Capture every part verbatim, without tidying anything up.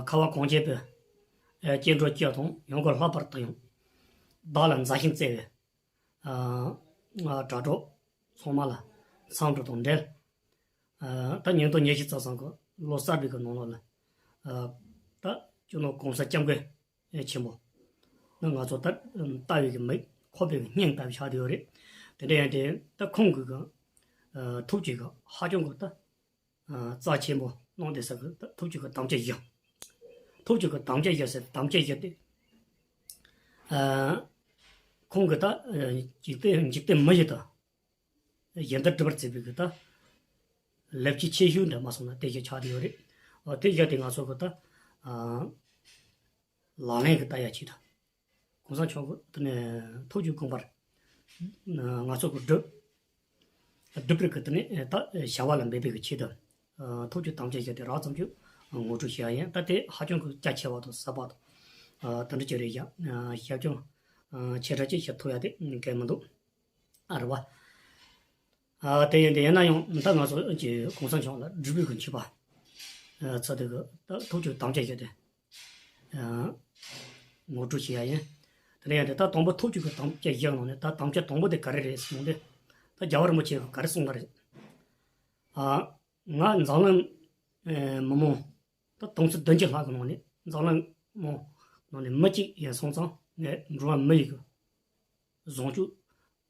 ཁ་བ་གངས་ཅན་པའི་སྐྱེ་འགྲོ་སྤྱི་དང་ཡང་སྒོས་ལྷག་པར་དུ་ཡང་བདག་ལ་མཛའ་ཞིང་བརྩེ་བའི་དྲ་གྲོགས་ཚང་མ་ལ་འཚམས་འདྲི་དང་འབྲེལ། ད་ཉིས་སྟོང་ཉི་ཤུ་རྩ་གསུམ་གི་ལོ་གསར་པའི་གི་ནང་ལོགས་ལ། ད་སྤྱི་ནོར་༸གོང་ས་༸སྐྱབས་མགོན་ཆེན་པོ་ནི་ང་ཚོ་ད་ལྟ་བའི་གི་མིག་ཁོག་པའི་གི་སྙིང་ལྟ་བུ་ཆགས་བསྡད་ཡོད་རེད། དེ་འདྲ་ཡིན་དུས་ད་ཁོང་གི་གི་ཐུགས་ཀྱི་གི་ཧ་ཅང་གི་ད་རྩ་ཆེན་པོ་གནང་བསྡད་ས་གི་ད་ཐུགས་ཀྱི་གི་དམ་བཅའ་བཞི། ཐུགས་ཀྱི་གི་དམ་བཅའ་བཞི་ཟེར་དམ་བཅའ་བཞི་དེ། ཁོང་གི་ད་འཇིག་རྟེན་འཇིག་རྟེན་མི་ཡི་ད་གཞན་དག་སྒྲུབ་པར་བྱེད་པའི་གི་ད་ལེགས་བཅུད་ཆེ་ཤོས་འདྲ་མ་སོང་ན་དེ་བཞིན་ཆགས་བསྡད་ཡོད་རེད། ཨ་དེ་བཞིན་དེ་ང་ཚོ་གི་ད་ཨ་ལག་ལེན་གི་ལྟ་ཡ་ཆེད་དུ་༸གོང་ས་མཆོག་གི་དེ་ནས་ཐུགས་ཀྱི་དགོངས་པར་ང་ཚོ་གི་སྒྲུབ་སྒྲུབ་པར་གི་དེ་ནས་ད་བྱ་བ་ལ་འབད་པའི་གི་ཆེད་དུ་ཨ་ཐུགས་ཀྱི་དམ་བཅའ་བཞི་དེ་རགས་ཙམ་ཅིག་ངོ་སྤྲོད་བྱེད་ཡ་ཡིན། ད་དེ་ཧ་ཅང་གི་རྒྱ་ཆེ་བ་དང་ཟབ་པ་དང་ཨ་དེ་འདྲ་ཅིག་རེད་ཡ། ཞིབ་ཅིང་ཆེ་ཕྲ་ཅིག་བཤད་ཐུབ་ཡ་དེ་གལ་མི་འདུག་ཨ་རེད་བ། ཨ་དེ་ཡིན་དེ་ཡིན་ན་ཡང་ད་ང་ཚོ་གི་༸གོང་ས་མཆོག་ལ་སྒྲུབ་པའི་གི་མཆོད་པ་ཨ་ཚོ་དེ་གི་ད་ཐུགས་ཀྱི་དམ་བཅའ་བཞི་དེ་ཨ་ངོ་སྤྲོད་བྱེད་ཡ་ཡིན། དེ་ནས་ཡང་དེ་ད་དང་པོ་ཐུགས་ཀྱི་གི་དམ་བཅའ་བཞི་ནང་ནས་ད་དམ་བཅའ་དང་པོ་དེ་ག་རེ་རེད་ཟེར་ཡོང་དུས། ད་རྒྱལ་བ་རིན་པོ་ཆེ་གི་ག་རེ་གསུངས་པ་རེད། ཨ་ང་འཛམ་གླིང་མི་མང་ད་དུང་ཕྱུར་བདུན་ཅུ་ལྷག་གི་ནང་ནས་འཛམ་གླིང་མི་ནང་ནས་མི་གཅིག་ཡིན་སོང་ཙང་ངས་འགྲོ་བ་མི་ཡི་གི་བཟང་སྤྱོད་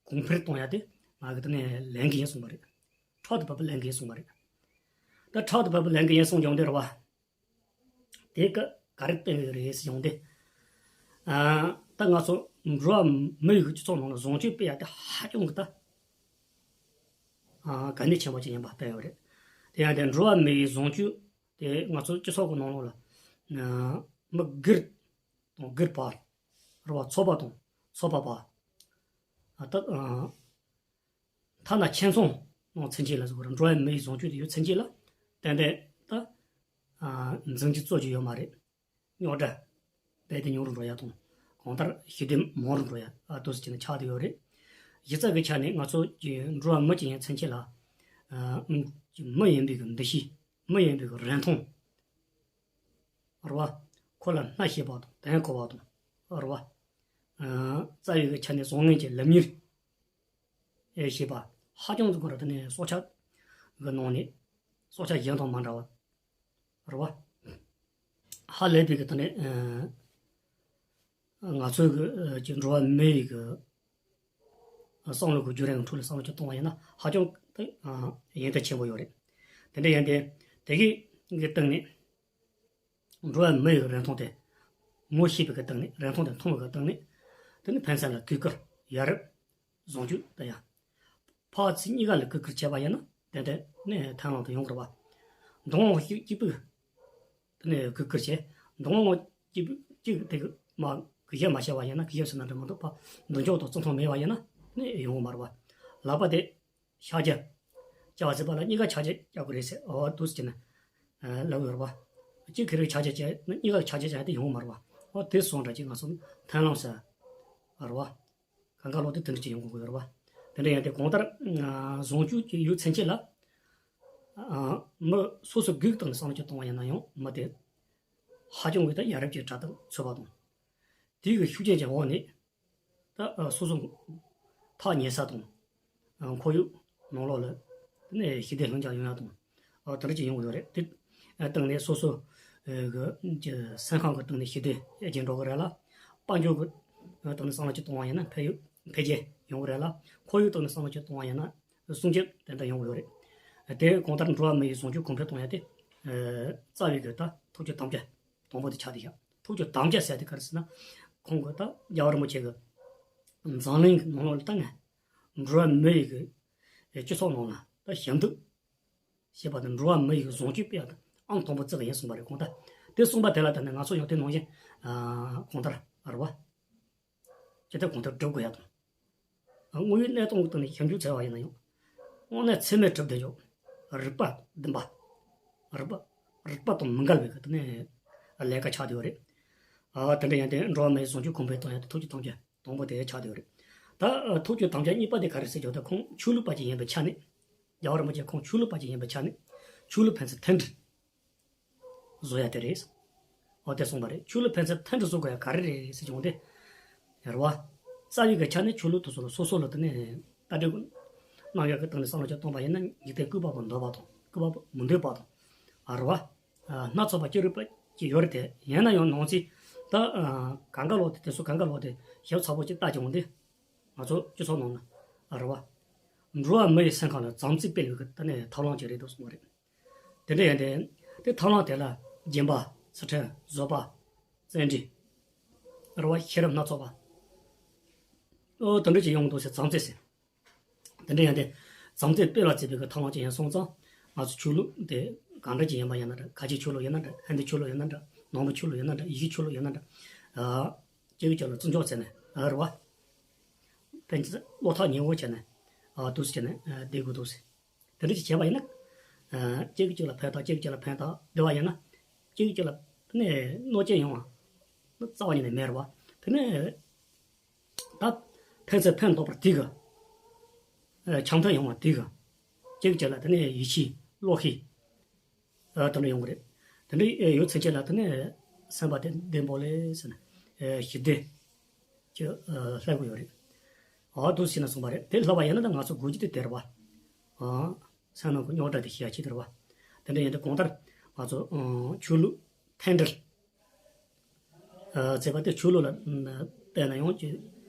གོང་འཕེལ་གཏོང་ཡ་དེ་ང་གི་དེ་ནས་ལས་འགན་ཡིན་གསུངས་པ་རེད། ཕྲག་ཏུ་བབས་པའི་ལས་འགན་ཡིན་གསུངས་པ་རེད། ད་ཕྲག་ཏུ་བབས་པའི་ལས་འགན་ཡིན་གསུངས་ཀྱང་དེ་རེད་བ། དེ་ག་ག་རེ་བསྟན་ཡོད་རེད་ཟེར་ཡོང་དུས། ཨ་ད་ང་ཚོ་འགྲོ་བ་མི་ཡི་གི་སྤྱི་ཚོགས་ནང་ལ་བཟང་སྤྱོད་སྤེལ་ཡ་དེ་ཧ་ཅང་གི་ད་ཨ་གལ་གནད་ཆེན་པོ་ཅིག་ཡིན་པ་བསྟན་ཡོད་རེད། དེ་ཡང་དེ་འགྲོ་བ་མི་ཡི་བཟང་སྤྱོད་དེ་ང་ཚོ་སྤྱི་ཚོགས་ཀྱི་ནང་ལོགས་ལ་ཨ་མི་སྒེར་དང་སྒེར་བར་རེད་བ། ཚོགས་པ་དང་ཚོགས་པ་བར་ཨ་ད་ཨ་ཐ་ན་ཁྱིམ་ཚང་ནང་ཚུན་ཆད་ལ་ཟེར་བ་རེད། འགྲོ་བ་མི་ཡི་བཟང་སྤྱོད་དེ་ཡོད་ཚུན་ཆད་ལ་ཏན་ཏན་ད་ཨ་འཛིང་རྒྱུ་རྩོད་རྒྱུ་ཡོད་མ་རེད། རྙོག་དྲ་རྦད་དེ་ཉུང་རུ་འགྲོ་ཡ་དང་གང་ལྟར་ཞི་བདེ་མང་རུ་འགྲོ་ཡ་ཨ་འདུག་སེ་བྱས་ནས་ཆགས་བསྡད་ཡོད་རེད། གཞི་རྩ་གི་ཆ་ནས་ང་ཚོ་གི་འགྲོ་བ་མི་གཅིག་ཡིན་ཚུན་ཆད་ལ་ཨ་མི་ཡིན་པའི་གི་འདུ་ཤེས། མི་ཡིན་པའི་གི་རིན་ཐང་རེད་བ། ཁོ་ལ་སྣ་ཤེས་པ་དང་དོན་གོ་བ་དང་རེད་བ། ཨ་རྩ་བའི་གི་ཆ་ནས་བཟང་ངན་གྱི་ལམ་གཉེར་ཨེ་ཞེས་པ་ཧ་ཅང་ཟིག་གོ་ར། དེ་ནས་སྲོག་ཆགས་གི་ནང་ནས་སྲོག་ཆགས་གཞན་དང་མ་འདྲ་བ་རེད་བ། ཧ་ལས་པའི་གི་དེ་ནས་ཨ་ང་ཚོའི་གི་ཨ་ཅིག་འགྲོ་བ་མི་ཡི་གི་བསམ་བློ་གི་རྒྱུད་རིང་ཁྲོད་ལ་བསམ་བློ་ཅིག་གཏོང་བ་ཡིན་ན་ཧ་ཅང་དེ་ཨ་ཡོན་ཏན་ཆེན་པོ་ཡོད་རེད། དེ་འདྲ་ཡིན་ཏེ་དེ་གི་གི་སྟེང་ནས། འགྲོ་བ་མི་ཡི་རིན་ཐང་དེ་ངོ་ཤེས་པའི་གི་སྟེང་ནས། རིན་ཐང་དེ་མཐོང་བའི་གི་སྟེང་ནས། དེ་ནི་ཕན་ཚུན་ལ་གུས་བཀུར། ཡ་རབས། བཟང་སྤྱོད་དང་ཡང་། ཕར་ཚུར་གཉིས་ཀ་ལ་གུས་བཀུར་བྱས་པ་ཡིན་ན་ཏན་ཏན་ནི་མཐུན་ལམ་དུ་ཡོང་དགོས་པ། མདང་དབང་གཅིག་གཅིག་པུས་དེ་ནི་གུས་བཀུར་བྱས། མདང་དབང་གཅིག་པུས་གཅིག་དེ་གི་མ་གུས་ཞབས་མ་བྱས་པ་ཡིན་ན། གུས་ཞབས་ཟེར་ན་འདྲ་མི་འདུག་ཕར་མདུན་ཅོག་ཏུ་བརྩི་མཐོང་མེད་པ་ཡིན་ན་ནི་ཡོང་གི་མ་རེད་པ། ལག་པ་དེ། ཕྱག་རྒྱ། བཅའ་བ་ཟེར་བ་ལ་གཉིས་ཀ་ཕྱག་རྒྱ་རྒྱག་དགོས་རེད་ཟེར། འོ་འདུག་སེ་བྱས་ནས་ལབ་ཡོད་རེད་པ། གཅིག་གིས་རེ་ཕྱག་རྒྱ་བྱས་ན་གཉིས་ཀ་ཕྱག་རྒྱ་བྱས་ཏེ་ཡོང་གི་མ་རེད་པ། འོ་དེ་སོང་འདྲ་ཅིག་ང་ཚོ་མཐུན་ལམ་ཟེར་རེད་པ། གང་ག་ལོག་དེ་དེ་འདྲ་ཅིག་ཡོང་དགོས་ཀྱི་ཡོད་རེད་པ། དེ་འདྲ་ཡིན་ཏེ་གང་ལྟར་བཟང་སྤྱོད་ཅིག་ཡོད་ཚུན་ཆད་ལ། མི་སོ་སོ་སྒེར་གྱི་སྟེང་ནས་བསམ་བློ་ཅིག་གཏོང་བ་ཡིན་ན་ཡང་མི་དེ་ཧ་ཅང་གི་ད་ཡ་རབས་ཀྱི་གྲ་སྒྲིག་ཚུད་པ་དང་། དེའི་གི་ཤུགས་རྐྱེན་གྱི་འོག་ནས། ད་ཨ་སོ་སོ་ཐག་ཉེ་ས་དང་། ཨ་ཁོར་ཡུག་ནང་ལོགས་ལ་དེ་ནས་ཞི་བདེ་ལྷིང་འཇགས་ཡོང་ཡ་དང་། ཨ་དེ་འདྲ་ཅིག་ཡོང་གི་ཡོད་རེད། དེ་ཨ་སྟེང་ནས་སོ་སོ་ཨ་གི་ཀྱི་སེམས་ཁམས་ཀྱི་སྟེང་ནས་ཞི་བདེ་རྒྱས་འགྲོ་གི་རེད་ལ། དཔལ་འབྱོར་གྱི་ཨ་སྟེང་ནས་བསམ་བློ་ཅིག་གཏོང་བ་ཡིན་ན་འཕེལ་ཡུག་འཕེལ་རྒྱས་ཡོང་གི་རེད་ལ། ཁོར་ཡུག་སྟེང་ནས་བསམ་བློ་ཅིག་གཏོང་བ་ཡིན་ན་སྲུང་སྐྱོབ་ཏན་ཏན་ཡོང་གི་ཡོད་རེད། དེ་གང་ལྟར་འགྲོ་བ་མི་ཡི་བཟང་སྤྱོད་གོང་འཕེལ་གཏོང་ཡ་དེ་ཨ་རྩ་བའི་གི་ད་ཐུགས་ཀྱི་དམ་བཅའ་དང་པོ་དེ་ཆགས་བསྡད་ཡ། ཐུགས་ཀྱི་དམ་བཅའ་ཟེར་དེ་ག་རེ་ཟེར་ན། ཁོང་གི་ད་རྒྱལ་བ་རིན་པོ་ཆེ་གི་འཛམ་གླིང་གི་ནང་ལོགས་ལ་ད་ངས་འགྲོ་བ་མི་ཡི་གི་སྤྱི་ཚོགས་ནང་ལ་ད་ཞབས་འདེགས་ཞེས་པ་དང་འགྲོ་བ་མི་ཡི་གི་བཟང་སྤྱོད་སྤེལ་ཡ་ད་ཨང་དང་པོ་བརྩི་གི་ཡིན་གསུངས་པ་རེད། ཁོང་ད་དེ་གསུངས་པ་དེ་ལ་ད་ནི་ང་ཚོ་ཡང་དེ་ནང་བཞིན་གང་ལྟར་རེད་པ། ཇི་ལྟར་གང་ལྟར་སྒྲུབ་དགོས་ཡ་དང་། དངོས་ཡོད་གནས་སྟངས་ཀྱི་སྟེང་ནས་ཞིབ་འཇུག་བྱས་པ་ཡིན་ན་ཡང་། དངོས་གནས་ཚད་མས་གྲུབ་བསྡད་ཆོག་རིགས་པ་བདེན་པ། རིགས་པ། རིགས་པ་དང་མི་འགལ་བའི་གི་དེ་ནས་ལས་ཀ་ཆགས་བསྡད་ཡོད་རེད། ཨ་དེ་འདྲ་ཡིན་ཏེ་འགྲོ་བ་མིའི་བཟང་སྤྱོད་གོང་འཕེལ་གཏོང་ཡ་དེ་ཐུགས་ཀྱི་དམ་བཅའ་དང་པོ་དེ་ཆགས་བསྡད་ཡོད་རེད། ད་ཨ་ཐུགས་ཀྱི་དམ་བཅའ་གཉིས་པ་དེ་ག་རེ་ཟེར་ཆོག་ད་ཁོང་ཆོས་ལུགས་པ་ཅིག་ཡིན་པའི་ཆ་ནས། རྒྱལ་བ་རིན་པོ་ཆེ་ཁོང་ཆོས་ལུགས་པ་ཅིག་ཡིན་པའི་ཆ་ནས། ཆོས་ལུགས་ཕན་ཚུན་མཐུན་སྒྲིལ་བཟོ་ཡ་དེ་རེད། འོ་དེ་གསུངས་པ་རེད། ཆོས་ལུགས་ཕན་ཚུན་ཕན་འབྲས་བཟོ་དགོས་ཡ་ག་རེ་རེད་ཟེར་བྱུང་སྟེ། རེད་བ། རྩ་བའི་གི་ཆ་ནས་ཆོས་ལུགས་དེ་ཚོ་ལ་སོ་སོ་ལ་དེ་ནས་ལྟ་གྲུབ་རྣམ་གཞག་གི་སྟེང་ནས་བསམ་བློ་ཅིག་གཏོང་པ་ཡིན་ན་འཇིག་རྟེན་བཀོད་པ་པོ་འདོད་པ་དང་བཀོད་པ་པོ་མི་འདོད་པ་དང་། ཨ་རེད་བ། སྣ་ཚོགས་པ་ཅི་རིགས་པ་ཅིག་ཡོད་རེད་དེ། ཡིན་ན་ཡང་ནང་གསེས་ད་གང་ག་ལོག་དེ་དེ་ཚོ་གང་ག་ལོག་དེ་ཞིབ་ཚགས་པོ་ཅིག་ལྟ་བྱུང་སྟེ། ང་ཚོ་སྤྱི་ཚོགས་ནང་ན་ཨ་རེད་བ། འགྲོ་བ་མི་ཡི་སེམས་ཁམས་ལ་བྱམས་བརྩེ་སྤེལ་བའི་གི་དེ་ནས་ཐབས་ལམ་ཅིག་རེད་འདུག་གསུངས་པ་རེད། དེ་འདྲ་ཡིན་ཏེ། དེ་ཐབས་ལམ་དེ་ལ་སྦྱིན་པ། ཚུལ་ཁྲིམས། བཟོད་པ། བརྩོན་འགྲུས། རེ་བ། ཤེས་རབ་སྣ་ཚོགས་པ། ཨོ་དེ་འདྲ་ཅིག་ཡོང་འདུག་ཟེར། བྱམས་བརྩེ་ཟེར། དེ་འདྲ་ཡིན་ཏེ། བྱམས་བརྩེ་སྤེལ་བར་བྱེད་པའི་གི་ཐབས་ལམ་ཅིག་ཡིན་སོང་ཙང་། ང་ཚོ་ཆོས་ལུགས་དེ་གང་འདྲ་ཅིག་ཡིན་པ་ཡིན་ན་འདྲ། ཁ་ཆེའི་ཆོས་ལུགས་ཡིན་ན་འདྲ། ཧིན་དུ་ཆོས་ལུགས་ཡིན་ན་འདྲ། ནང་པའི་ཆོས་ལུགས་ཡིན་ན་འདྲ། ཡེ་ཤུའི་ཆོས་ལུགས་ཡིན་ན་འདྲ། ཨ། གཅིག་གིས་གཅིག་ལ་བརྩི་འཇོག་བྱས་ནས། ཨ་རེད་བ། ཕན་ཚུན་བློ་ཐག་ཉེ་བོ་བྱས་ནས། ཨ། འདུག་སེ་བྱས་ནས། ཨ། བསྡད་དགོས་འདུག་ཟེར། དེ་འདྲ་ཅིག་བྱས་པ་ཡིན་ན། ཨ། གཅིག་གིས་གཅིག་ལ་ཕན་ཐོགས། གཅིག་གིས་གཅིག་ལ་ཕན་ཐོགས་བསྡད་པ་ཡིན་ན། གཅིག་གིས་གཅིག་ལ་ནས་གནོད་སྐྱེལ་ཡོང་བ་རྩ་བ་ཉིད་ནས་མེད་རེད་བ། དེ་ནས་ད་ཕན་ཚུན་ཕན་འདོགས་པར་དེ་གི། ཨ། འཆམ་མཐུན་ཡོང་བ་དེ་གི། གཅིག་གིས་གཅིག་ལ་དེ་ནས་ཡིད་ཆེས་བློ་ཤེས། ཨ། དེ་འདྲ་ཡོང་གི་རེད། དེ་འདྲ་ཡོད་ཚད་ཅིག་ལ་དེ་ནས་སེམས་པ་དེ་བདེ་པོ་ལེ་ཟེར་ནས། ཨ། ཞི་བདེ་ཅིག་ཨ། སླེབས་ཀྱི་ཡོད་རེད། ཨ། འདུག་སེ་བྱས་ནས་གསུངས་པ་རེད། དེ་ལབ་པ་ཡིན་ན་ད་ང་ཚོ་དགོས་རྒྱུ་དེ་དེ་རེད་བ། ཨ། སེམས་ནང་གི་རྙོག་དྲ་དེ་ཞི་ཡ་ཆེད་དུ་རེད་བ། དེ་འདྲ་ཡིན་དུས་གང་ལྟར་ང་ཚོ། ཨ། ཆོས་ལུགས་མཐུན་སྒྲིལ། ཨ། བྱས་པ་དེ་ཆོས་ལུགས་ལ་བལྟས་ན་ཡང་ཅིག་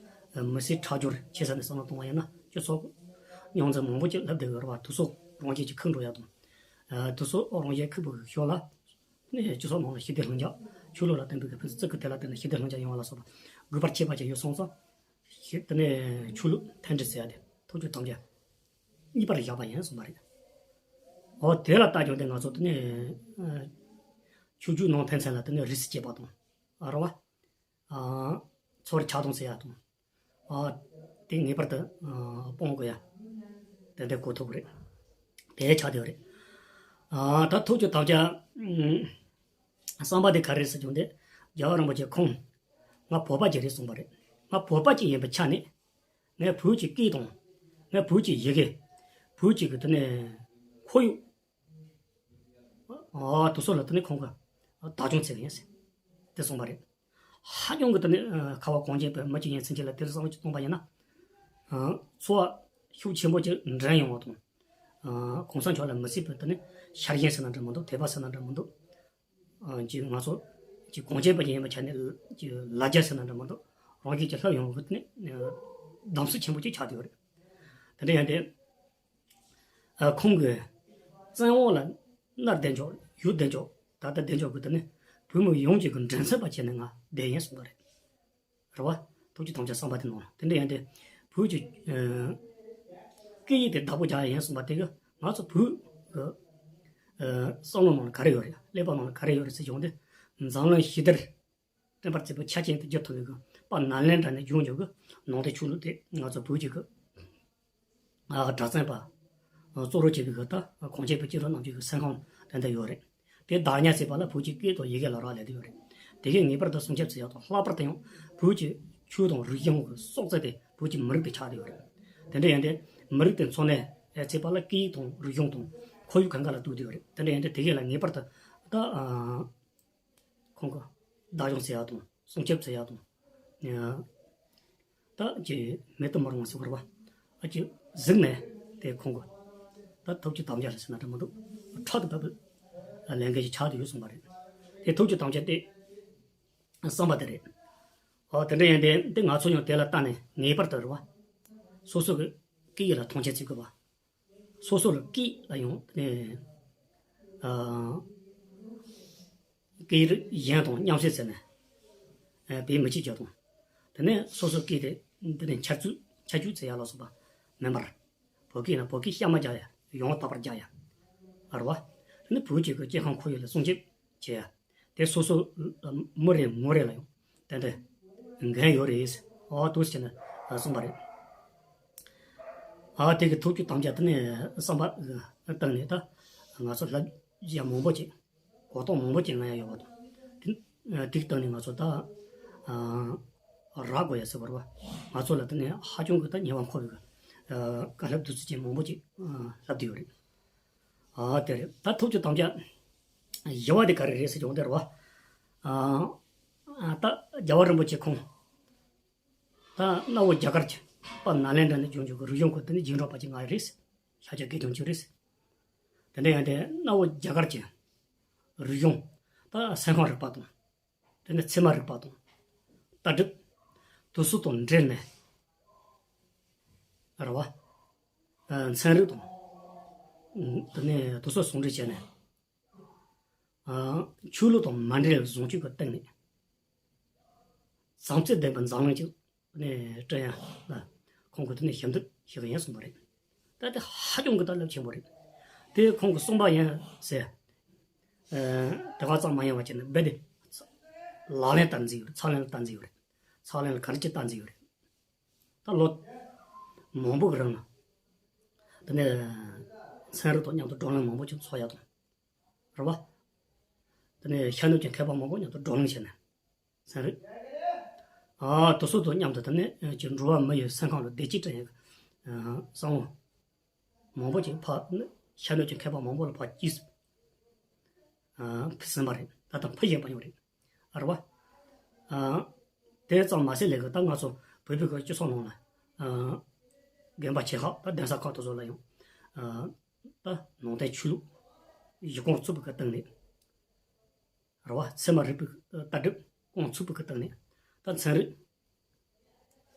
ཨ། མི་སེར་ཁྲག་སྦྱོར་ཆེ་ས་ནས་བསམ་བློ་གཏོང་བ་ཡིན་ན། སྤྱི་ཚོགས་རྙོག་འཛིང་མང་པོ་ཅིག་སླེབས་བསྡད་ཡོད་རེད་བ། དེ་ཚོ་རང་བཞིན་གྱིས་ཁེགས་འགྲོ་ཡ་དང་། ཨ། དེ་ཚོ་རང་བཞིན་ཁེགས་པའི་ཞོར་ལ། ནས་སྤྱི་ཚོགས་ནང་ལ་ཞི་བདེ་ལྷིང་འཇགས། ཆོས་ལུགས་ལ་བརྟེན་པའི་གི་ཕན་ཚུན་གཅིག་གིས་དེ་ལ་བརྟེན་ནས་ཞི་བདེ་ལྷིང་འཇགས་ཡོང་བ་ལ་སོགས་པ་དགོས་པར་བྱེད་པ་ཅིག་ཡོད་སོང་ཙང་། ཞི། དེ་ནས་ཆོས་ལུགས་མཐུན་སྒྲིལ་ཟེར་ཡ་དེ་ཐབས་བྱུས་དམ་བཅའ་གཉིས་པར་བཞག་པ་ཡིན་གསུངས་པ་རེད། འོ་དེ་ལ་ལྟ་རྒྱུ་དེ་ང་ཚོ་དེ་ནས། ཨ། ཆོས་བརྒྱུད་ནང་ཕན་ཚུན་ལ་དེ་ནས་རིས་སུ་བཅད་པ་དང་། ཨ། རེད་བ། ཨ། ཚུར་ཆགས་སྡང་ཟེར་ཡ་དང་། ཨ། དེ་ངེས་པར་དུ། ཨ། སྤོང་དགོས་ཡ། དེ་འདྲ་གོ་ཐུབ་ཀྱི་རེད། དེ་ཆགས་བསྡད་ཡོད་རེད། ཨ། ད་ཐབས་བྱུས་དམ་བཅའ། ཨུམ། གསུམ་པ་དེ་ག་རེ་རེད་ཟེར་བྱུང་སྟེ། རྒྱལ་བ་རིན་པོ་ཆེ་ཁོང་། ང་བོད་པ་ཅིག་རེད་གསུངས་པ་རེད། ང་བོད་པ་ཅིག་ཡིན་པའི་ཆ་ནས། ངས་བོད་ཀྱི་སྐད་དང་། ངས་བོད་ཀྱི་ཡི་གེ། བོད་ཀྱི་གི་དེ་ནས་ཁོར་ཡུག་ཨ། དེ་ཚོ་ལ་དེ་ནས་ཁོང་གིས་བདག་སྐྱོང་བྱེད་ཀྱི་ཡིན་ཟེར། དེ་གསུངས་པ་རེད། ཧ་ཅང་གི་དེ་ནས། ཨ། ཁ་བ་གངས་ཅན་པའི་མི་གཅིག་ཡིན་ཚུན་ཆད་ལ་དེ་འདྲ་བསམ་བློ་ཅིག་གཏོང་པ་ཡིན་ན། ཨ། འཚོ་བ་ཤུགས་ཆེན་པོ་ཅིག་འདྲེན་ཡོང་བ་དང་། ཨ། གོང་ས་མཆོག་ལ་མི་སྲིད་པའི་དེ་ནས་ཤ་ཞེན་ཟེར་ན་འདྲ་མི་འདུག་དད་པ་ཟེར་ན་འདྲ་མི་འདུག་ཨ། ཅིག་ང་ཚོ་ཅིག་གངས་ཅན་པ་ཅིག་ཡིན་པའི་ཆ་ནས་ཅིག་ལ་རྒྱ་ཟེར་ན་འདྲ་མི་འདུག་རང་བཞིན་གྱིས་སླེབས་ཡོང་གི་དེ་ནས། ཨ། གདམ་གསེས་ཆེན་པོ་ཅིག་ཆགས་བསྡད་ཡོད་རེད། དེ་འདྲ་ཡིན་ཏེ། ཨ། ཁོང་གིས་བཙན་དབང་ལ་མནར་བསྡད་འཇོག་ཡུལ་བསྡད་འཇོག་ད་ལྟ་བསྡད་འཇོག་གི་དེ་ནི་བོད་མི་ཡོངས་ཀྱི་གི་འགྲན་སེམས་པ་བྱས་ནས་ང་བསྡད་ཡིན་གསུངས་པ་རེད། རེད་བ། ཐབས་བྱུས་དམ་བཅའ་གསུམ་པ་དེ་ནང་ལ། དེ་འདྲ་ཡིན་ཏེ། བོད་ཀྱི། ཨ། སྐད་ཡིག་དེ་བདག་པོ་རྒྱག་ཡ་ཡིན་གསུངས་པ་དེ་གིས་ང་ཚོ་བོད་ཀྱི། ཨ། བསམ་བློ་ནང་ལ་ག་རེ་ཡོད་རེད། ཀླད་པ་ནང་ལ་ག་རེ་ཡོད་རེད་ཟེར་བྱུང་སྟེ། འཛམ་གླིང་ཞི་བདེར་བསྟན་པ་རྩ་བའི་ཆ་རྐྱེན་དུ་གྱུར་ཐུབ་པའི་གི་དཔལ་ནཱ་ལེནྡྲ་ནས་བྱུང་བྱུང་གི་ནང་བསྟན་ཆོས་ལུགས་དེ་ང་ཚོ་བོད་ཀྱི་གི། ཨ། སྒྲ་བཙན་པ། ཨ། གཙོ་བོར་བྱེད་པའི་གི་ད་གངས་ཅན་པའི་སྐྱེས་ལོ་རྣམས་ཀྱི་གི་སེམས་ཁམས་དེ་འདྲ་ཡོད་རེད། དེ་བདག་ཉར་བྱེད་པ་ལ་བོད་ཀྱི་སྐད་དང་ཡི་གེ་ལ་རག་ལས་བསྡད་ཡོད་རེད། དེ་གས་ངེས་པར་དུ་སྲུང་སྐྱོབ་བྱེད་ཡག་དང་། ལྷག་པར་དུ་ཡང་བོད་ཀྱི་ཆོས་དང་རིག་གཞུང་གི་སྲོག་རྩ་དེ་བོད་ཀྱི་མི་རིགས་དེ་ཆགས་བསྡད་ཡོད་རེད། དེ་འདྲ་ཡིན་ཏེ། མི་རིགས་དེ་འཚོ་གནས་བྱེད་པ་ལ་སྐད་ཡིག་དང་རིག་གཞུང་དང་ཁོར་ཡུག་གང་ག་ལ་གཏུགས་བསྡད་ཡོད་རེད། དེ་འདྲ་ཡིན་ཏེ་དེ་གས་ལ་ངེས་པར་དུ་ད། ཨ། ཁོང་གིས་བདག་སྐྱོང་བྱེད་ཡག་དང་སྲུང་སྐྱོབ་བྱེད་ཡག་དང་། ཨ། ད་ཅིག་མེད་དུ་མི་རུང་བ་ཟེར་དགོས་རེད་བ། ཨ། ཅིག་གཟིགས་ནས་དེ་ཁོང་གིས་ད་ཐབས་བྱུས་དམ་བཅའ་ལ་ཟེར་ན་འདྲ་མི་འདུག་ཕྲག་ཏུ་བབས་པའི་ལས་འགན་ཞིག་ཆགས་བསྡད་ཡོད་གསུངས་པ་རེད། དེ་ཐབས་བྱུས་དམ་བཅའ་དེ་གསུམ་པ་དེ་རེད། ཨོ། དེ་འདྲ་ཡིན་ཏེ། འདི་ང་ཚོ་ཡང་དེ་ལ་ལྟ་ནས་ངེས་པར་དུ་རེད་བ། སོ་སོ་གི་སྐད་ཡིག་ལ་མཐོང་ཆེན་བྱེད་དགོས་པ། སོ་སོ་ལ་སྐད་ལ་ཡང་དེ་ནས། ཨ། སྐད་ཡིག་གཞན་དང་མཉམ་བསྲེས་བྱས་ནས། ཨ། བེད་མི་སྤྱོད་རྒྱུ་དང་། དེ་ནས་སོ་སོ་སྐད་དེ་འདི་ནས་འཆར་ཚུལ་ཆ་འཇོག་བྱེད་ཡ་ལ་སོགས་པ་མིན་པར། བོད་སྐད་ན་བོད་སྐད་གཤའ་མ་རྒྱག་ཡ། ཡང་དག་པར་རྒྱག་ཡ། རེད་བ། དེ་ནས་བོད་ཀྱི་གི་སྐྱེ་ཁམས་ཁོར་ཡུག་ལ་སྲུང་སྐྱོབ་བྱེད་ཡ། དེ་སོ་སོ་མི་རེ་ངོ་རེ་ལ་ཡང་དེ་འདྲ་འགན་ཡོད་རེད། ཨ། འདུག་སེ་བྱས་ནས་གསུངས་པ་རེད། ཨ། དེ་གི་ཐབས་བྱུས་དམ་བཅའ་དེ་ནས་གསུམ་པ་སྟེང་ནས་ད་ང་ཚོ་ལབ་ཡ་མང་པོ་ཅིག་གོ་རྟོགས་མང་པོ་ཅིག་ལེན་ཡ་ཡོད་པ་དང་། དེ་དེ་གི་སྟེང་ནས་ང་ཚོ་ད། ཨ། རག་དགོས་ཡ་ཟེར་བ་རེད་བ། ང་ཚོ་ལ་དེ་ནས་ཧ་ཅང་གི་ད་ཉེ་བར་མཁོ་བའི་གི། ཨ། བཀའ་སློབ་བདུད་རྩི་ཅན་མང་པོ་ཅིག་ཨ། ལབ་བསྡད་ཡོད་རེད། ཨ། དེ་རེད། ད་ཐབས་བྱུས་དམ་བཅའ་བཞི་པ་དེ་ག་རེ་རེད་ཟེར་བྱུང་དེ་རེད་བ། ཨ་ད་རྒྱལ་བ་རིན་པོ་ཆེ་ཁོང་ད་གནའ་བོ་རྒྱ་གར་གྱི་དཔལ་ནཱ་ལེནྡྲ་ནས་བྱུང་བྱུང་གི་རིག་གཞུང་ཁོ་དེ་ནི་རྗེས་འགྲོ་པ་ཅིག་ང་རེད། ཤཱཀྱ་དགེ་སློང་ཅིག་རེད། དེ་འདྲ་ཡང་དེ་གནའ་བོ་རྒྱ་གར་གྱི་རིག་གཞུང་ད་སེམས་ཁམས་རིག་པ་དང་། དེ་ནས་ཚད་མ་རིག་པ་དང་། ལྟ་གྲུབ། དེ་ཚོ་དང་འབྲེལ་ནས། རེད་བ། ཨ་ཚན་རིག་དང་། དེ་ནས་དེ་ཚོ་ཟུང་འབྲེལ་བྱས་ནས། ཨ་ཆོས་ལུགས་དང་མ་འབྲེལ་བའི་བཟང་སྤྱོད་ཀྱི་སྟེང་ནས། བྱམས་བརྩེ་ལྡན་པའི་འཛམ་གླིང་ཅིག་ནས་བསྐྲུན་ཡ་ལ་ཁོང་གིས་དེ་ནས་ཞབས་འདེགས་ཞུ་གི་ཡིན་གསུངས་པ་རེད། ད་དེ་ཧ་ཅང་གི་ད་རླབས་ཆེན་པོ་རེད། དེ་ཁོང་གིས་གསུངས་པ་ཡིན་ཟེར། ཨ་དེ་ག་ཙམ་མ་ཡིན་པ་བྱས་ནས་རྦད་དེ་ལག་ལེན་བསྟར་འཛིན་ཡོད་རེད། ཕྱག་ལེན་ལ་བསྟར་འཛིན་ཡོད་རེད། ཕྱག་ལེན་ལ་ག་རེ་ཅིག་བསྟར་འཛིན་ཡོད་རེད། ད་ལོ་མང་པོ་གི་རིང་ལ་དེ་ནས་ཚན་རིག་དང་མཉམ་དུ་བགྲོ་གླེང་མང་པོ་ཅིག་ཚོགས་ཡ་དང་། རེད་བ། དེ་ནས་ཤར་ནུབ་ཀྱི་མཁས་པ་མང་པོ་མཉམ་དུ་བགྲོ་གླེང་བྱས་ནས། ཚན་རིག་ཨ་དེ་ཚོ་དང་མཉམ་དུ་དེ་ནས་ཀྱི་འགྲོ་བ་མི་ཡི་སེམས་ཁམས་ལ་བདེ་སྐྱིད་སྤྲད་ཡག་གི་བསམ་བློ་མང་པོ་ཅིག་ཕར་ཤར་ནུབ་ཀྱི་མཁས་པ་མང་པོ་ལ་ཕར་སྐྱེས་ཕུལ་ཟིན་པ་རེད། ད་ལྟ་ཕུལ་བཞིན་པ་ཡང་རེད། རེད་བ། དེ་ཙམ་མ་ཟད་ལས་ཀ་ད་ང་ཚོ་བོད་པའི་གི་སྤྱི་ཚོགས་ནང་ལ་དགོན་པ་ཆེ་ཁག་ད་གདན་ས་ཁག་དེ་ཚོ་ལ་ཡང་ད་ནང་བསྟན་ཆོས་ལུགས་གཞི་རྐང་བཙུགས་པའི་གི་སྟེང་ནས། རེད་བ། ཚད་མ་རིག་པའི་ལྟ་གྲུབ་རྐང་ཚུགས་པའི་སྟེང་ནས་ད་ཚན་རིག་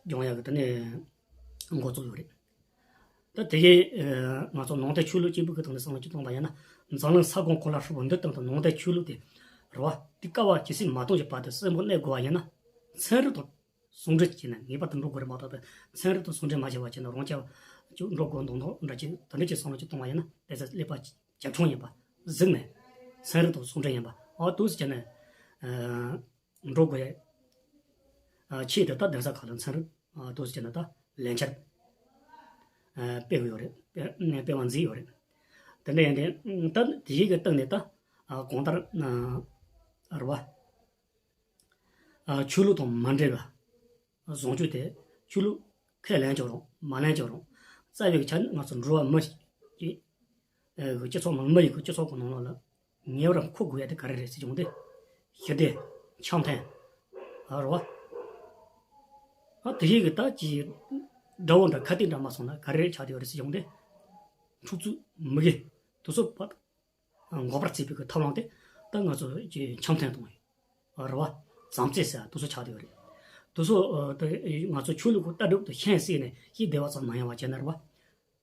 སྦྱོང་ཡག་གི་དེ་ནས་འགོ་བཙུགས་ཡོད་རེད། ད་དེ་གའི་ང་ཚོ་ནང་བསྟན་ཆོས་ལུགས་གཅིག་པུའི་སྟེང་ནས་བསམ་བློ་ཅིག་གཏོང་པ་ཡིན་ན། འཛམ་གླིང་ས་གོང་གང་ལ་ཧྲིལ་པོ་འདིའི་སྟེང་དུ་ནང་བསྟན་ཆོས་ལུགས་དེ་རེད་བ། དེ་དཀའ་བ་ཇི་སྲིད་མ་སྟོངས་ཀྱི་བར་དུ་གསོན་པོ་གནས་དགོས་པ་ཡིན་ན། ཚན་རིག་དང་ཟུང་འབྲེལ་བྱས་ནས་ངེས་པར་དུ་འགྲོ་དགོས་རེད་མ་གཏོགས་པའི་ཚན་རིག་དང་ཟུང་འབྲེལ་མ་བྱས་པ་བྱས་ན་རང་རྐྱ་ཅིག་འགྲོ་དགོས་མདོག་མདོག་འདྲ་ཅིག་དེ་འདྲ་ཅིག་བསམ་བློ་ཅིག་གཏོང་བ་ཡིན་ན་དེ་ཚོ་ཀླད་པ་བྱ་ཁྱུང་ཡིན་པ་གཟིགས་ནས་ཚན་རིག་དང་ཟུང་འབྲེལ་ཡིན་པ་ཨོ་འདུག་སེ་བྱས་ནས་ཨ་འགྲོ་དགོས་ཡ། ཨ་ཆེད་དུ་ད་གདན་ས་ཁག་ལ་ཚན་རིག་ཨ་འདུག་སེ་བྱས་ནས་ད་ལས་འཆར་ཨ་སྤེལ་གི་ཡོད་རེད། སྤེལ་སྤེལ་བ་མཛད་ཡོད་རེད། དེ་འདྲ་ཡིན་དུས་ད་དེ་ཡིག་གི་སྟེང་ནས་ད་ཨ་གང་ལྟར་ཨ་རེད་བ། ཨ་ཆོས་ལུགས་དང་མ་འབྲེལ་བ། བཟང་སྤྱོད་དེ་ཆོས་ལུགས་ཁས་ལེན་ཀྱང་རུང་མ་ལེན་ཀྱང་རུང་རྩ་བའི་ཆ་ནས་ང་ཚོ་འགྲོ་བ་མི་ཞིག་གི་ཨ་གི་སྤྱི་ཚོགས་ནང་མི་ཡི་གི་སྤྱི་ཚོགས་ཀྱི་ནང་ལོགས་ལ་ངེས་པར་མཁོ་དགོས་ཡ་དེ་ག་རེ་རེད་ཟེར་བྱུང་སྟེ། ཞི་བདེ། འཆམ་མཐུན། ཨ་རོ། ཨ་དེ་ཡི་གི་ད་ཅི་དགྲ་བོ་འདྲ་ཁ་གཏད་འདྲ་མ་སོང་ན་ག་རེ་ཆགས་བསྡད་ཡོད་རེད་ཟེར་བྱུང་སྟེ། འཁྲུག་རྩོད་མུ་གེ་དེ་ཚོ་བ། འགོག་པར་བྱེད་པའི་གི་ཐབས་ལམ་དེ་ད་ང་ཚོ་ཀྱི་འཆམ་མཐུན་དང་། རེད་བ། བྱམས་བརྩེ་ཟེར་དེ་ཚོ་ཆགས་བསྡད་ཡོད་རེད། དེ་ཚོ་ཨ་ད་ང་ཚོ་ཆོས་ལུགས་ཀྱི་ལྟ་གྲུབ་དེ་ཤན་བསྲེས་ནས་ཤེས་བདེ་བ་ཙམ་མ་ཡིན་པ་བྱས་ན་རེད་བ།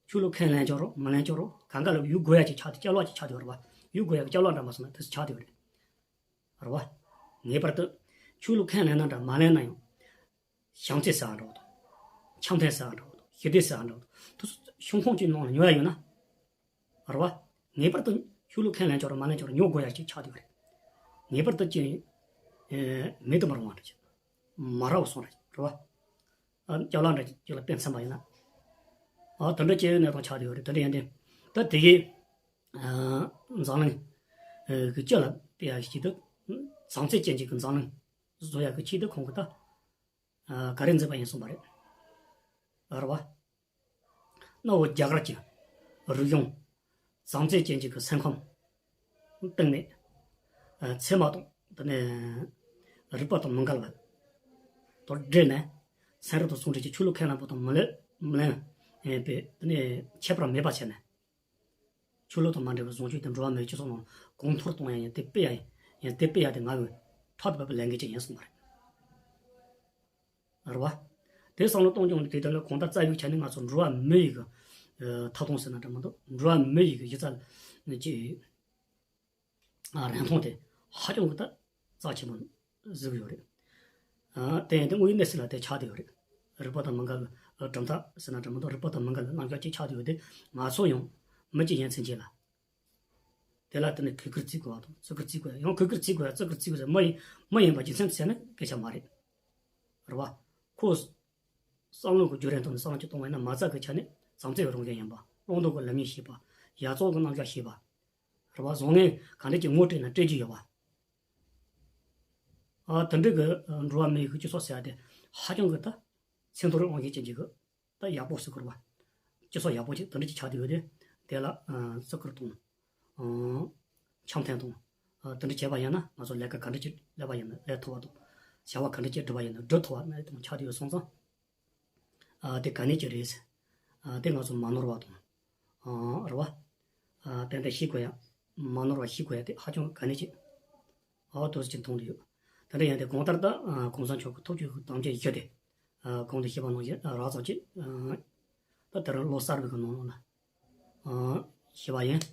ཆོས་ལུགས་ཁས་ལེན་ཀྱང་རུང་མ་ལེན་ཀྱང་རུང་གང་ག་ལ་ཡུལ་དགོས་ཡ་ཅིག་ཆགས་ཏེ་སྐྱབས་ལགས་ཅིག་ཆགས་བསྡད་ཡོད་རེད་བ། ཡུལ་དགོས་ཡ་གི་སྐྱབས་ལགས་འདྲ་མ་སོང་ན་དེ་ཚོ་ཆགས་བསྡད་ཡོད་རེད། རེད་བ། ངེས་པར་དུ་ཆོས་ལུགས་ཁས་ལེན་ན་འདྲ་མ་ལེན་ན་ཡང་། བྱམས་བརྩེ་ཟེར་བ་འདྲ་བོ་དང་། འཆམ་མཐུན་ཟེར་བ་འདྲ་བོ་དང་། ཞི་བདེ་ཟེར་བ་འདྲ་བོ་དང་། དེ་ཚོ་ཤོང་ཁོངས་ཀྱི་ནང་ལ་ཉོ་ཡ་ཡོད་ན། རེད་བ། ངེས་པར་དུ་ཆོས་ལུགས་ཁས་ལེན་ཆོག་རེད་མ་ལེན་ཆོག་རེད་ཉོ་དགོས་ཡ་ཞིག་ཆགས་བསྡད་ཡོད་རེད། ངེས་པར་དུ་ཅི། ཨེ་མེད་དུ་མི་རུང་བ་འདྲ་ཅིག་མ་རག་པ་སོང་རེད་རེད་བ། ཨ་སྐྱབས་ལགས་འདྲ་ཅིག་ལ་དཔེ་མཚོན་པ་ཡིན་ན། ཨ་དེ་འདྲ་སྐྱེ་བོའི་གནས་སྟངས་ཆགས་བསྡད་ཡོད་རེད་དེ་འདྲ་ཡིན་དུས། ད་དེ་གའི་ཨ་འཛམ་གླིང་ཨ་གི་སྤྱི་ལ་དཔེ་ཡ་ཞིག་ཏུ་བྱམས་བརྩེ་ཅན་གྱི་གི་འཛམ་གླིང་བཟོ་ཡ་གི་ཆེད་དུ་ཁོང་གིས་ད། ཨ་ག་རེ་མཛད་པ་ཡིན་གསུངས་པ་རེད། རེད་བ། གནའ་བོ་རྒྱ་གར་གྱི་རིག་གཞུང་བྱམས་བརྩེ་ཅན་གྱི་གི་སེམས་ཁམས་སྟེང་ནས་ཨ་ཚད་མ་དང་དེ་ནས་རིག་པ་དང་མི་འགལ་བ་དང་འབྲེལ་ནས་ཚན་རིག་དང་ཟུང་འབྲེལ་གྱི་ཆོས་ལུགས་ཁས་ལེན་པ་དང་མི་ལེན་མི་ལེན་པའི་དེ་ནས་ཁྱད་པར་མེད་པ་བྱས་ནས། ཆོས་ལུགས་དང་མ་འབྲེལ་བའི་བཟང་སྤྱོད་དེ་འགྲོ་བ་མིའི་སྤྱི་ཚོགས་ནང་གོང་མཐོར་གཏོང་ཡ་ཡིན་དེ་སྤེལ་ཡ་ཡིན་དེ་སྤེལ་ཡ་དེ་ང་གི་ཕྲག་ཏུ་བབས་པའི་ལས་འགན་ཅིག་ཡིན་གསུངས་པ་རེད། རེད་བ། དེ་བསམ་བློ་གཏོང་སྐྱོང་དེ་ལྟར་ལ་གང་ལྟར་རྩ་བའི་ཆ་ནས་ང་ཚོ་འགྲོ་བ་མི་ཡི་གི་ཨ་ཐོབ་ཐང་ཟེར་ན་འདྲ་མི་འདུག་འགྲོ་བ་མི་ཡི་གི་གཞི་རྩ་ཅིག་ཨ་རིན་ཐང་དེ་ཧ་ཅང་གི་ད་རྩ་ཆེན་པོ་གཟིགས་ཡོད་རེད། ཨ་དེ་ཡང་དེ་དངོས་ཡོད་གནས་ཚུལ་ལ་དེ་ཆགས་བསྡད་ཡོད་རེད། རིག་པ་དང་མི་འགལ་བའི་ཨ་གྲུབ་མཐའ་ཟེར་ན་འདྲ་མི་འདུག་རིག་པ་དང་མི་འགལ་བའི་རྣམ་གཞག་ཅིག་ཆགས་བསྡད་ཡོད་དེ་ང་ཚོ་ཡང་མི་གཅིག་ཡིན་ཚུན་ཆད་ལ། དེ་ལ་དེ་ནས་གུས་བཀུར་བརྩི་དགོས་པ་དང་བརྩི་བཀུར་བརྩི་དགོས་ཡང་གུས་བཀུར་བརྩི་དགོས་ཡ་བརྩི་བཀུར་བརྩི་དགོས་ཟེར་མི་ཡིན་མི་ཡིན་པ་རྒྱུ་མཚན་ཟེར་ན་སྐད་ཆ་མ་རེད། རེད་བ། ཁོ། བསམ་བློ་གི་རྒྱུད་རིང་ཐོག་ནས་བསམ་བློ་ཅིག་གཏོང་བ་ཡིན་ན་མ་རྩ་གི་ཆ་ནས་བྱམས་བརྩེ་གི་རང་བཞིན་ཡིན་པ་བླང་དོར་གི་ལམ་ཡིན་ཤེས་པ་ཡག་བཙོག་གི་རྣམ་གཞག་ཤེས་པ། རེད་བ་བཟང་ངན་ག་འདྲ་ཅིག་ངོ་སྤྲད་ན་སྤྲད་རྒྱུ་ཡོད་བ། ཨ་དེ་འདྲ་གི་འགྲོ་བ་མི་ཡི་གི་སྤྱི་ཚོགས་ཟེར་ཡ་དེ་ཧ་ཅང་གི་ད་ཚད་མཐོ་རིམ་དབང་ཤེད་ཅན་གྱི་གི་ད་ཡག་པོ་ཟེར་དགོས་རེད་བ། སྤྱི་ཚོགས་ཡག་པོ་ཅིག་དེ་འདྲ་ཅིག་ཆགས་བསྡད་ཡོད་དེ། དེ་ལ་བརྩི་བཀུར་དང་། འཆམ་མཐུན་དང་ ཨ་དེ་འདྲ་བྱས་པ་ཡིན་ན་ང་ཚོ་ལས་ཀ་ག་འདྲ་ཅིག་ལས་པ་ཡིན་ན་ལས་ཐུབ་པ་དང་། བྱ་བ་ག་འདྲ་ཅིག་སྒྲུབ་པ་ཡིན་ན་སྒྲུབ་ཐུབ་པ་ནི་དང་ཆགས་བསྡད་ཡོད་སོང་ཙང་། ཨ་དེ་ག་ནས་ཅིག་རེད། ཨ་དེ་ང་ཚོ་མ་ནོར་བ་དང་། ཨ་རེད་བ། ཨ་ཏན་ཏན་ཤེས་དགོས་ཡ། མ་ནོར་བ་ཤེས་དགོས་ཡ་དེ་ཧ་ཅང་ག་ནས་ཅིག་ཨོ་དོ་ཅིག་མཐོང་གི་ཡོད། དེ་འདྲ་ཡིན་དེ་གང་ལྟར་ད་ཨ་གོང་ས་མཆོག་གི་ཐུགས་རྒྱུད་ཀྱི་དམ་བཅའ་བཞི་དེ་ཨ་གོང་དུ་ཞུས་པ་ནང་བཞིན་ཨ་རགས་ཙམ་ཅིག་ཨ་ད་དེ་རིང་ལོ་གསར་པའི་གི་ནང་ལོགས་ལ་ཨ་ཞུས་པ་ཡིན།